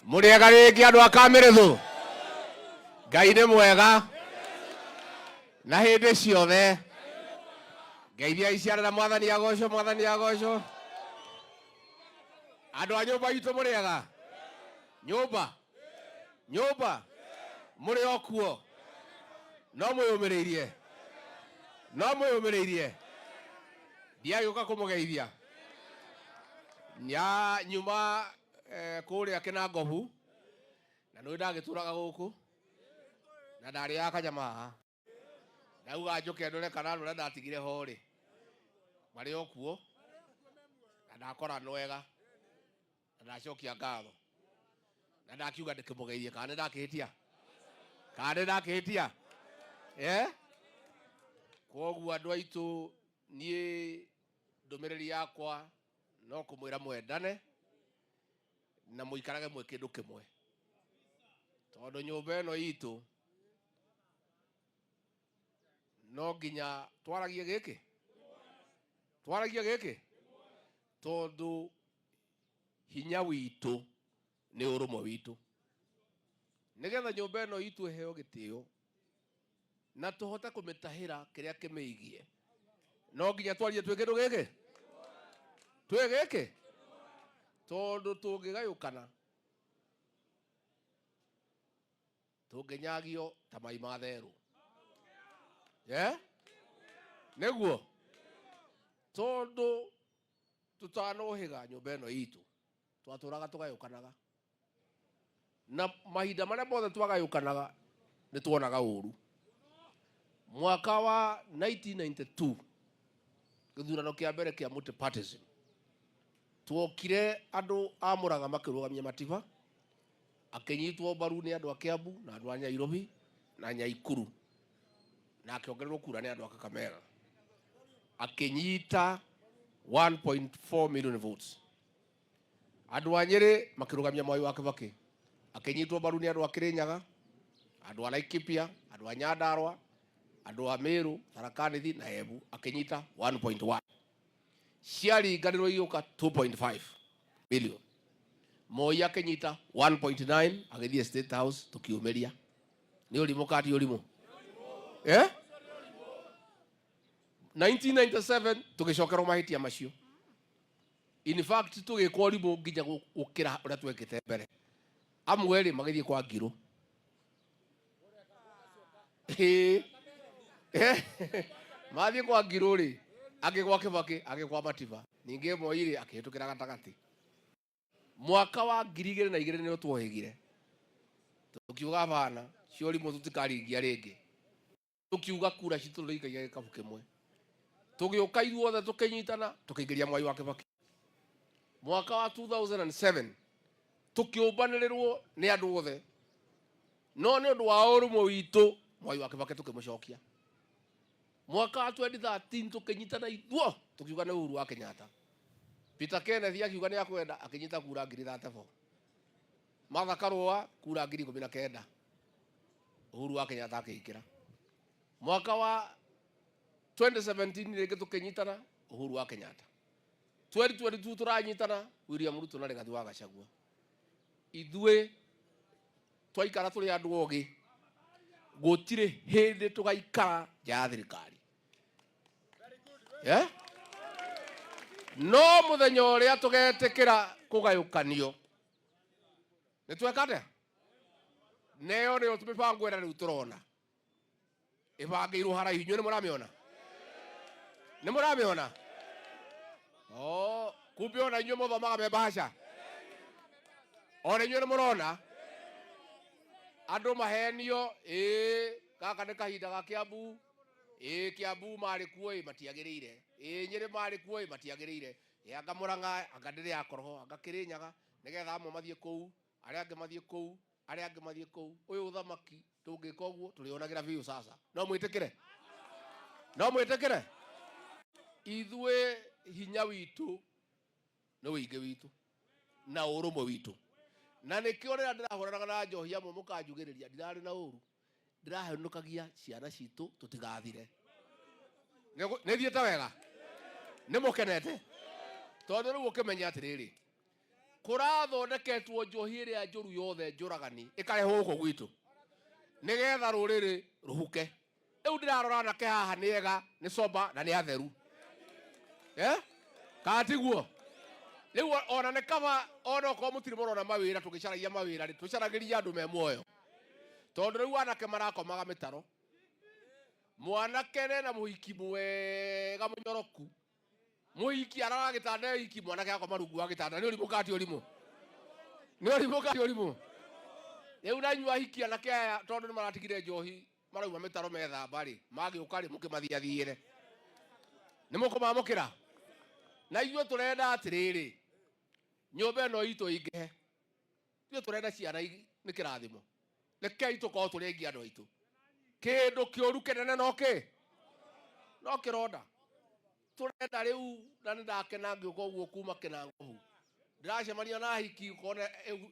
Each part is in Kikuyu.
Mũrĩega rĩngĩ andũ a Kamĩrĩthũ? Ngai nĩ mwega na hĩndĩ ciothe. Ngeithia iciarĩra Mwathani agocwo, Mwathani agocwo. Andũ a nyũmba itũ mũrĩega? Nyũmba nyũmba mũrĩ o kuo? No mwĩyũmĩrĩirie, no mwĩyũmĩrĩirie. Ndiagĩũka kũmũgeithia nya nyuma kũrĩa Kĩnangobu, na nĩ ndagĩtũraga gũkũ na ndarĩaga kanyama haha. Ndauga njũke ndore kana andũ arĩa ndatigire ho rĩ marĩ o kuo, na ndakora nwega na ndacokia ngatho na ndakiuga ndĩkĩmũgeithie. Kana nĩ ndakĩhĩtia? Kana nĩ ndakĩhĩtia? Eh? Kwoguo andũ aitũ, niĩ ndũmĩrĩri yakwa no kũmwĩra mwendane na mũikarage mwĩ kĩndũ kĩmwe, tondũ nyũmba ĩno itũ no nginya twaragie gĩkĩ, twaragie gĩkĩ, tondũ hinya witũ nĩ ũrũmwe witũ, nĩgetha nyũmba ĩno itũ ĩheo gĩtĩo na tũhote kũmĩtahĩra kĩrĩa kĩmĩigie, no nginya twarie twĩ kĩndũ gĩkĩ, twĩ gĩkĩ, tondũ tũngĩgayũkana tũngĩnyagio ta mai ma therũ. Eh? Nĩguo tondũ tũtanohĩga nyũmba ĩno itũ twatũraga tũgayũkanaga, na mahinda marĩa mothe twagayũkanaga nĩ tuonaga ũru. Mwaka wa 1992 gĩthurano kĩa mbere kĩa multipartism, tuokire andũ a Mũrang'a makĩrũgamia Matiba, akĩnyitwo mbaru nĩ andũ a Kiambu na andũ a Nairobi na Nyaikuru, na akĩongererwo kura nĩ andũ a Kakamega, akĩnyita 1.4 million votes. Andũ a Nyĩrĩ makĩrũgamia Mwai wa Kibaki, akĩnyitwo mbaru nĩ andũ a Kĩrĩnyaga, andũ a Laikipia, andũ a Nyandarua, andũ a Meru, Tharaka Nithi na Embu, akĩnyita 1.1. Ciaringanĩrwo igĩũka 2.5 million. Moi akĩnyita 1.9, agĩthiĩ State House, tũkiumĩria. Nĩ ũrimũ kana ti ũrimũ? Eh? 1997 tũgĩcokerwo mahĩtia macio. In fact tũgĩkwo ũrimũ nginya gũkĩra ũrĩa twekĩte mbere. Amwe rĩ magĩthiĩ kwa Ngirũ. Ĩĩ. Mathiĩ kwa Ngirũ rĩ, angĩ gwa Kibaki, angĩ kwa Matiba. Ningĩ Moi rĩ akĩhĩtũkĩra gatagatĩ. Mwaka wa 2002 nĩrĩo twohĩgire, tũkiuga bana cia ũrimũ tũtikaringia rĩngĩ. Tũkiuga kura citũ tũrĩikagia gĩkabu kĩmwe. Tũgĩũka ithuothe tũkĩnyitana, tũkĩingĩria Mwai wa Kibaki. Mwaka wa 2007 tũkĩũmbanĩrĩrwo nĩ andũ othe, no nĩ ũndũ wa ũrũmwe witũ Mwai wa Kibaki tũkĩmũcokia. Mwaka wa 2013 tũkĩnyitana ithuo tũkiuga nĩ Uhuru wa Kenyatta. Peter Kenneth akiuga nĩ akwenda, akĩnyita kura ngiri 34. Martha Karũa kura ngiri 19. Uhuru wa Kenyatta akĩingĩra. Mwaka wa 2017 rĩngĩ tũkĩnyitana Uhuru wa Kenyatta. 2022 tũranyitana William Ruto na Rigathi wa Gachagua. Ithuĩ twaikara tũrĩ andũ ogĩ, gũtirĩ hĩndĩ tũgaikara nja ya thirikari. Eh? No mũthenya ũrĩa tũgetĩkĩra kũgayũkanio nĩ tweka atĩa? Neyo nĩyo mĩbango ĩrĩa rĩu tũrona ĩbangĩirwo haraihu. Inyuĩ nĩ mũramĩona? Nĩ mũramĩona? Oh, kumbe ona inyuĩ mũthomaga me bahasha, ona inyuĩ nĩ mũrona andũ mahenio. Ĩĩ, gaka nĩ kahinda ga Kiambu. Ĩĩ, Kiambu marĩ kuo, ĩ matiagĩrĩire. Ĩĩ, Nyĩrĩ marĩ kuo, ĩ matiagĩrĩire. Ĩ anga Mũrang'a, anga ndĩrĩ ya koroho, anga Kĩrĩnyaga, nĩgetha amwe mathiĩ kũu, arĩa angĩ mathiĩ kũu, arĩa angĩ mathiĩ kũu. Ũyũ ũthamaki tũngĩka ũguo tũrĩonagĩra biũ. Sasa no mwĩtĩkĩre, no mwĩtĩkĩre. Ithuĩ hinya witũ nĩ ũingĩ witũ na ũrũmwe witũ, na nĩkĩo rĩrĩa ndĩrahũranaga na njohi amwe mũkanjugĩrĩria, ndirarĩ na ũru, ndĩrahenũkagia ciana citũ tũtigathire. Nĩ thiĩte wega, nĩ mũkenete, tondũ rĩu ũkĩmenya atĩrĩrĩ, Kũrathondeketwo njohi ĩrĩa njũru yothe njũragani ĩkarehwo gũkũ gwitũ nĩgetha rũrĩrĩ rũhuke. Rĩu ndĩrarora anake haha nĩ ega, nĩ sober na nĩ atheru. Eh? Kana tiguo? Rĩu ona nĩ kaba ona okorwo mũtirĩ mũrona mawĩra, tũgĩcaragia mawĩra rĩ, tũcaragĩria andũ me muoyo. Tondũ rĩu anake marakomaga mĩtaro. Mwanake nena mũhiki mwega mũnyoroku. Mũhiki arara gĩtanda iki, mwanake akoma rungu wa gĩtanda. Nĩ ũrimũ kana ti ũrimũ? Nĩ ũrimũ kana ti ũrimũ? Rĩu na inyuĩ ahiki anake aya tondũ nĩ maratigire njohi marauma mĩtaro methamba rĩ, magĩũka rĩ, mũkĩmathiathiĩre. Nĩ mũkũmamũkĩra? Na ithuĩ tũrenda atĩrĩrĩ, nyũmba ĩno itũ ĩingĩhe. Ithuĩ tũrenda ciana nĩ kĩrathimo. Rekei tũkorwo tũrĩ aingĩ andũ aitũ. Kĩndũ kĩũru kĩnene no kĩ? No kĩronda. Tũrenda rĩu, na nĩ ndakena ngĩũka ũguo kuma Kĩnangobu. Ndĩracemania na ahiki ũkona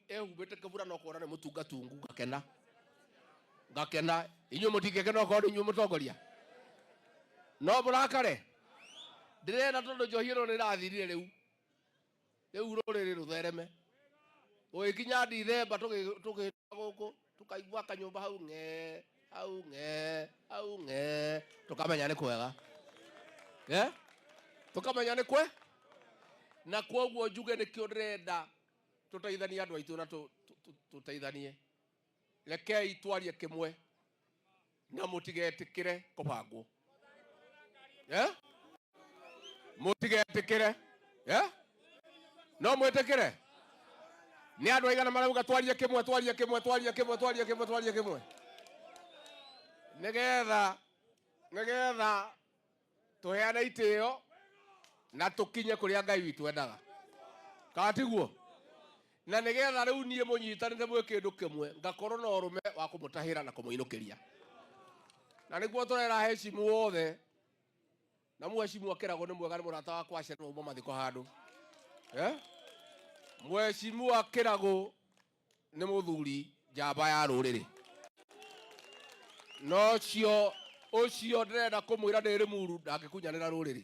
ehumbĩte kĩbura no kuona nĩ mũtungatungu, ngakena. Ngakena. Inyuĩ mũtingĩkena okorwo nĩ inyuĩ mũtongoria. No mũrakare. Ndĩrenda tondũ njohi ĩno nĩ ĩrathirire rĩu. Rĩu rũrĩrĩ rũthereme. Gũgĩkinya Dithemba tũgĩũka gũkũ, tũkaigua kanyũmba hau ng'ee, hau ng'ee, hau ng'ee, tũkamenya nĩ kwega. Tũkamenya nĩ kwe? Na kwoguo njuge nĩkĩo ndĩrenda tũteithanie andũ aitũ na tũteithanie. Rekei twarie kĩmwe na mũtigetĩkĩre kũbangwo. Mũtigetĩkĩre. No mwĩtĩkĩre? Nĩ andũ aigana marauga twarie kĩmwe, twarie kĩmwe, twarie kĩmwe, twarie kĩmwe, twarie kĩmwe. Nĩgetha tũheane itĩo na tũkinye kũrĩa Ngai witũ endaga. Kana tiguo? Na nĩgetha rĩu niĩ mũnyitanĩte mwĩ kĩndũ kĩmwe, ngakorwo na ũrũme wa kũmũtahĩra na kũmũinũkĩria. Na nĩguo tũrera heshimu wothe. Na mheshimu akĩragwo nĩ mwega nĩ mũrata wakwa acererwo uma mathiko handũ. Mheshimu akĩragwo nĩ mũthuri njamba ya rũrĩrĩ. No ũcio ndĩrenda kũmwĩra ndĩ Rĩmuru ndangĩkunyanĩra rũrĩrĩ.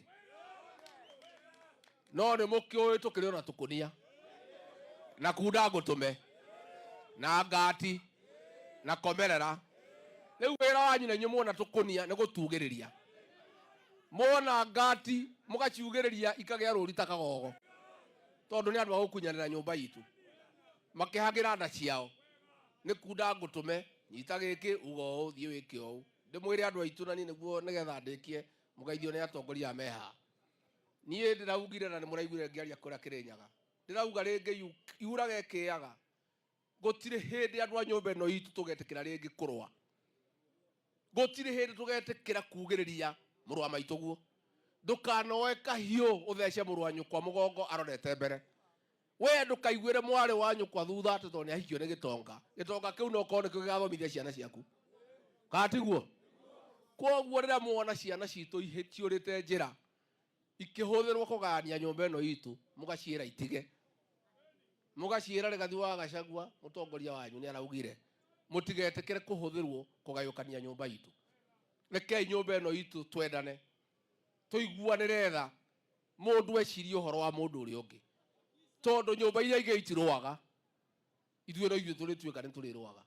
No nĩ mũkĩũĩ tũkĩrĩ ona tũkũnia. Na kunda ngũtũme. Na ngati. Na komerera. Rĩu wĩra wanyu na inyuĩ muona tũkũnia nĩ gũtugĩrĩria. Muona ngati mũgaciugĩrĩria ikagĩa rũri ta kagogo. Tondũ nĩ andũ a gũkunyanĩra nyũmba itũ. Makĩhagĩra nda ciao. Nĩ kunda ngũtũme, nyita gĩkĩ, uga ũũ, thiĩ wĩke ũũ. Ndĩmwĩre andũ aitũ na niĩ nĩguo nĩgetha ndĩkie mũgeithio nĩ atongoria aya me haha. Niĩ ndĩraugire na nĩmũraiguire ngĩaria kũrĩa Kĩrĩnyaga. Ndĩrauga rĩngĩ yuraga ĩkĩaga. Gũtirĩ hĩndĩ andũ a nyũmba ĩno itũ tũgetĩkĩra rĩngĩ kũrũa. Gũtirĩ hĩndĩ tũgetĩkĩra kugĩrĩria mũrũ wa maitũ guo. Ndũkanoe kahiũ ũthece mũrũ wa nyũkwa mũgongo arorete mbere. We ndũkaiguĩre mwarĩ wa nyũkwa thutha atĩ tondũ nĩahikio nĩ gĩtonga. Gĩtonga kĩu no korwo nĩkĩo gĩgathomithia ciana ciaku. Kana tiguo? Kwoguo rĩrĩa muona ciana citũ ciũrĩte njĩra ikĩhũthĩrwo kũgayania nyũmba ĩno itũ, mũgaciĩra itige. Mũgaciĩra Rigathi wa Gachagua mũtongoria wanyu nĩ araugire mũtigetĩkĩre kũhũthĩrwo kũgayũkania nyũmba itũ. Rekei nyũmba ĩno itũ twendane, tũiguanĩre tha, mũndũ ecirie ũhoro wa mũndũ ũrĩa ũngĩ. Tondũ nyũmba iria ingĩ itirũaga, ithuĩ no ithuĩ tũrĩtuĩka nĩ tũrĩrũaga.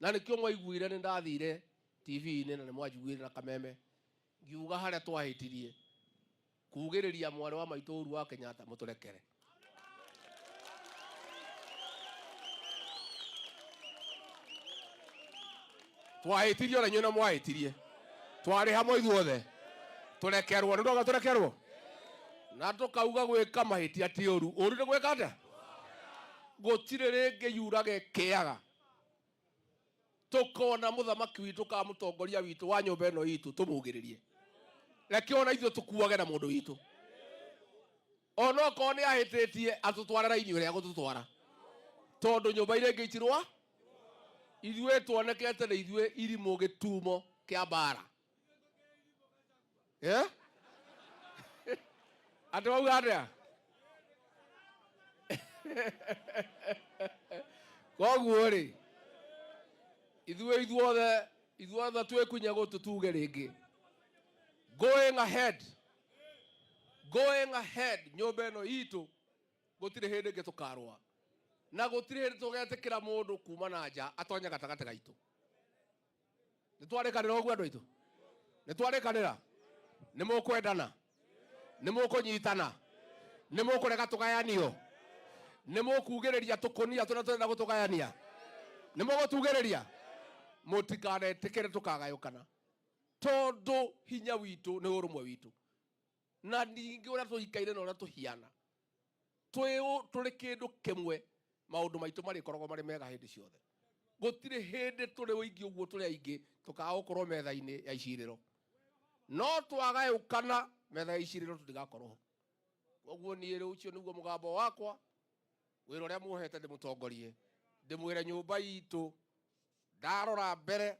Na nĩkĩo mwaiguire nĩ ndathire T V-inĩ na nĩ mwanjiguire na kameme ngiuga harĩa twahĩtirie kugĩrĩria mwarĩ wa maitũ Uhuru wa Kenyatta mũtũrekere. Twahĩtirie ona inyuĩ no mwahĩtirie. Twarĩ hamwe ithuothe. Tũrekerwo, nĩ ndauga tũrekerwo. Na tũkauga gwĩka mahĩtia ti ũru. Ũru nĩ gwĩka atĩa? Gũtirĩ rĩngĩ yurage kĩaga. Tũkona mũthamaki witũ kana mũtongoria witũ wa nyũmba ĩno itũ tũmugĩrĩrie. Reke ona ithuĩ tũkuage na mũndũ witũ. Ona okorwo nĩ ahĩtĩtie atũtware raini ũrĩa agũtũtwara. Tondũ nyũmba iria ingĩ itirũa, ithuĩ tuonekete nĩ ithuĩ irimũ gĩtumo kĩa mbara. Atĩ wauga atĩa? Koguo rĩ, ithuĩ ithuothe twĩkunye gũtũ tuge rĩngĩ. Going ahead. Going ahead, nyũmba ĩno itũ. Gũtirĩ hĩndĩ ĩngĩ tũkarũa na gũtirĩ hĩndĩ tũgetĩkĩra mũndũ kuma na nja atonye gatagatĩ gaitũ. Nĩ twarĩkanĩra ũguo, andũ aitũ? Nĩ twarĩkanĩra? Nĩ mũkwendana? Nĩ mũkũnyitana? Nĩ mũkũrega tũgayanio? Nĩ mũkugĩrĩria tũkũnia tũrĩa tũrenda gũtũgayania? Nĩ mũgũtugĩrĩria? Mũtikanetĩkĩre tũkagayũkana, tondũ hinya witũ nĩ ũrũmwe witũ, na ningĩ ũrĩa tũikaire na ũrĩa tũhiana tũrĩ kĩndũ kĩmwe, maũndũ maitũ marĩkoragwo marĩ mega hĩndĩ ciothe. Gũtirĩ hĩndĩ tũrĩ ũingĩ ũguo tũrĩ aingĩ tũkaga gũkorwo metha-inĩ ya icirĩro, no twagayũkana, metha ya icirĩro tũtigakorwo ho. Koguo niĩ rĩu ũcio nĩguo mũgambo wakwa. Wĩra ũrĩa muohete ndĩmũtongorie, ndĩmwĩre nyũmba itũ ndarora mbere.